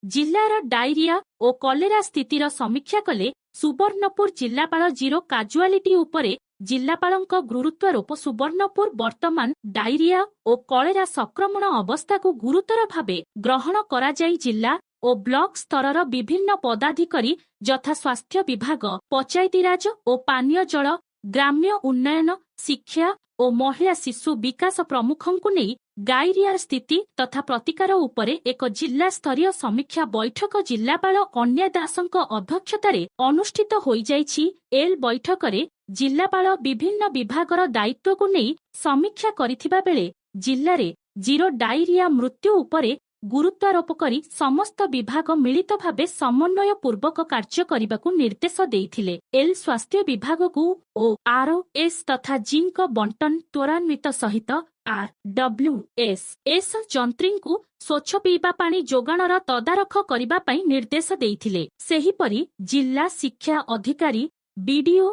ଜିଲ୍ଲାର ଡାଇରିଆ ଓ କଲେରା ସ୍ଥିତିର ସମୀକ୍ଷା କଲେ ସୁବର୍ଣ୍ଣପୁର ଜିଲ୍ଲାପାଳ। ଜିରୋ କାଜୁଆଲିଟି ଉପରେ ଜିଲ୍ଲାପାଳଙ୍କ ଗୁରୁତ୍ୱାରୋପ। ସୁବର୍ଣ୍ଣପୁର ବର୍ତ୍ତମାନ ଡାଇରିଆ ଓ କଲେରା ସଂକ୍ରମଣ ଅବସ୍ଥାକୁ ଗୁରୁତର ଭାବେ ଗ୍ରହଣ କରାଯାଇ ଜିଲ୍ଲା ଓ ବ୍ଲକ ସ୍ତରର ବିଭିନ୍ନ ପଦାଧିକାରୀ ଯଥା ସ୍ୱାସ୍ଥ୍ୟ ବିଭାଗ, ପଞ୍ଚାୟତିରାଜ ଓ ପାନୀୟ ଜଳ, ଗ୍ରାମ୍ୟ ଉନ୍ନୟନ, ଶିକ୍ଷା ଓ ମହିଳା ଶିଶୁ ବିକାଶ ପ୍ରମୁଖଙ୍କୁ ନେଇ ଡାଇରିଆର ସ୍ଥିତି ତଥା ପ୍ରତିକାର ଉପରେ ଏକ ଜିଲ୍ଲା ସ୍ତରୀୟ ସମୀକ୍ଷା ବୈଠକ ଜିଲ୍ଲାପାଳ ଅନ୍ୟା ଦାସଙ୍କ ଅଧ୍ୟକ୍ଷତାରେ ଅନୁଷ୍ଠିତ ହୋଇଯାଇଛି। ଏଲ୍ ବୈଠକରେ ଜିଲ୍ଲାପାଳ ବିଭିନ୍ନ ବିଭାଗର ଦାୟିତ୍ୱକୁ ନେଇ ସମୀକ୍ଷା କରିଥିବା ବେଳେ ଜିଲ୍ଲାରେ ଜିରୋ ଡାଇରିଆ ମୃତ୍ୟୁ ଉପରେ ଗୁରୁତ୍ୱାରୋପ କରି ସମସ୍ତ ବିଭାଗ ମିଳିତ ଭାବେ ସମନ୍ୱୟ ପୂର୍ବକ କାର୍ଯ୍ୟ କରିବାକୁ ନିର୍ଦ୍ଦେଶ ଦେଇଥିଲେ। ଏଲ୍ ସ୍ୱାସ୍ଥ୍ୟ ବିଭାଗକୁ ଓଆରଏସ୍ ତଥା ଜିଙ୍କ ବଣ୍ଟନ ତ୍ୱରାନ୍ୱିତ ସହିତ ଆରଡବ୍ଲ୍ୟୁଏସ୍ ଏସ୍ ଯନ୍ତ୍ରୀଙ୍କୁ ସ୍ୱଚ୍ଛ ପିଇବା ପାଣି ଯୋଗାଣର ତଦାରଖ କରିବା ପାଇଁ ନିର୍ଦ୍ଦେଶ ଦେଇଥିଲେ। ସେହିପରି ଜିଲ୍ଲା ଶିକ୍ଷା ଅଧିକାରୀ, ବିଡିଓ,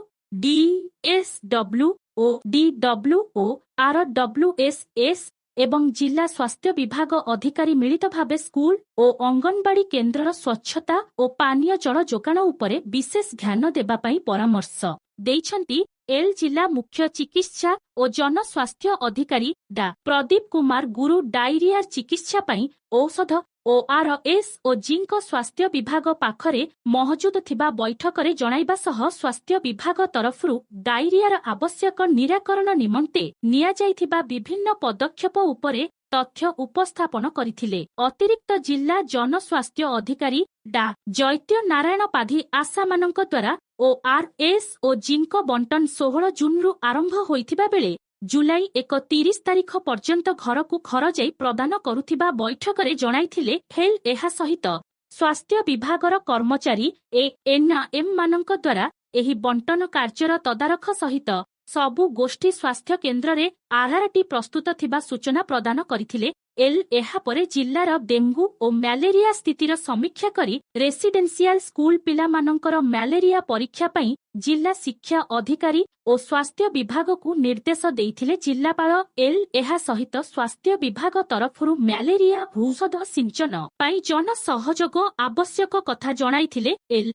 ଡିଏସଡବ୍ଲ୍ୟୁ ଓ ଡିଡବ୍ଲ୍ୟୁ ଓ ଆରଡବ୍ଲ୍ୟୁଏସ୍ ଏସ୍ ଏବଂ ଜିଲ୍ଲା ସ୍ୱାସ୍ଥ୍ୟ ବିଭାଗ ଅଧିକାରୀ ମିଳିତ ଭାବେ ସ୍କୁଲ ଓ ଅଙ୍ଗନବାଡି କେନ୍ଦ୍ରର ସ୍ୱଚ୍ଛତା ଓ ପାନୀୟ ଜଳ ଯୋଗାଣ ଉପରେ ବିଶେଷ ଧ୍ୟାନ ଦେବା ପାଇଁ ପରାମର୍ଶ ଦେଇଛନ୍ତି। ଏଲ୍ ଜିଲ୍ଲା ମୁଖ୍ୟ ଚିକିତ୍ସା ଓ ଜନସ୍ୱାସ୍ଥ୍ୟ ଅଧିକାରୀ ଡା ପ୍ରଦୀପ କୁମାର ଗୁରୁ ଡାଇରିଆ ଚିକିତ୍ସା ପାଇଁ ଔଷଧ, ଓଆରଏସ୍ ଓ ଜିଙ୍କ ସ୍ୱାସ୍ଥ୍ୟ ବିଭାଗ ପାଖରେ ମହଜୁଦ ଥିବା ବୈଠକରେ ଜଣାଇବା ସହ ସ୍ୱାସ୍ଥ୍ୟ ବିଭାଗ ତରଫରୁ ଡାଇରିଆର ଆବଶ୍ୟକ ନିରାକରଣ ନିମନ୍ତେ ନିଆଯାଇଥିବା ବିଭିନ୍ନ ପଦକ୍ଷେପ ଉପରେ ତଥ୍ୟ ଉପସ୍ଥାପନ କରିଥିଲେ। ଅତିରିକ୍ତ ଜିଲ୍ଲା ଜନସ୍ୱାସ୍ଥ୍ୟ ଅଧିକାରୀ ଡା ଜୈତ୍ୟ ନାରାୟଣ ପାଧି ଆଶାମାନଙ୍କ ଦ୍ୱାରା ଓଆରଏସ୍ ଓ ଜିଙ୍କ ବଣ୍ଟନ 16 ଜୁନ୍ରୁ ଆରମ୍ଭ ହୋଇଥିବା ବେଳେ ଜୁଲାଇ 31 ତାରିଖ ପର୍ଯ୍ୟନ୍ତ ଘରକୁ ଘର ଯାଇ ପ୍ରଦାନ କରୁଥିବା ବୈଠକରେ ଜଣାଇଥିଲେ। ହେଲ୍ ଏହା ସହିତ ସ୍ୱାସ୍ଥ୍ୟ ବିଭାଗର କର୍ମଚାରୀ ଏଏନ୍ଏମ୍ ମାନଙ୍କ ଦ୍ୱାରା ଏହି ବଣ୍ଟନ କାର୍ଯ୍ୟର ତଦାରଖ ସହିତ ସବୁ ଗୋଷ୍ଠୀ ସ୍ୱାସ୍ଥ୍ୟ କେନ୍ଦ୍ରରେ ଆର୍ଆର୍ଟି ପ୍ରସ୍ତୁତ ଥିବା ସୂଚନା ପ୍ରଦାନ କରିଥିଲେ। ଏଲ୍ ଏହାପରେ ଜିଲ୍ଲାର ଡେଙ୍ଗୁ ଓ ମ୍ୟାଲେରିଆ ସ୍ଥିତିର ସମୀକ୍ଷା କରି ରେସିଡେନ୍ସିଆଲ ସ୍କୁଲ ପିଲାମାନଙ୍କର ମ୍ୟାଲେରିଆ ପରୀକ୍ଷା ପାଇଁ ଜିଲ୍ଲା ଶିକ୍ଷା ଅଧିକାରୀ ଓ ସ୍ୱାସ୍ଥ୍ୟ ବିଭାଗକୁ ନିର୍ଦ୍ଦେଶ ଦେଇଥିଲେ ଜିଲ୍ଲାପାଳ। ଏଲ୍ ଏହା ସହିତ ସ୍ୱାସ୍ଥ୍ୟ ବିଭାଗ ତରଫରୁ ମ୍ୟାଲେରିଆ ଔଷଧ ସିଞ୍ଚନ ପାଇଁ ଜନ ସହଯୋଗ ଆବଶ୍ୟକ କଥା ଜଣାଇଥିଲେ। ଏଲ୍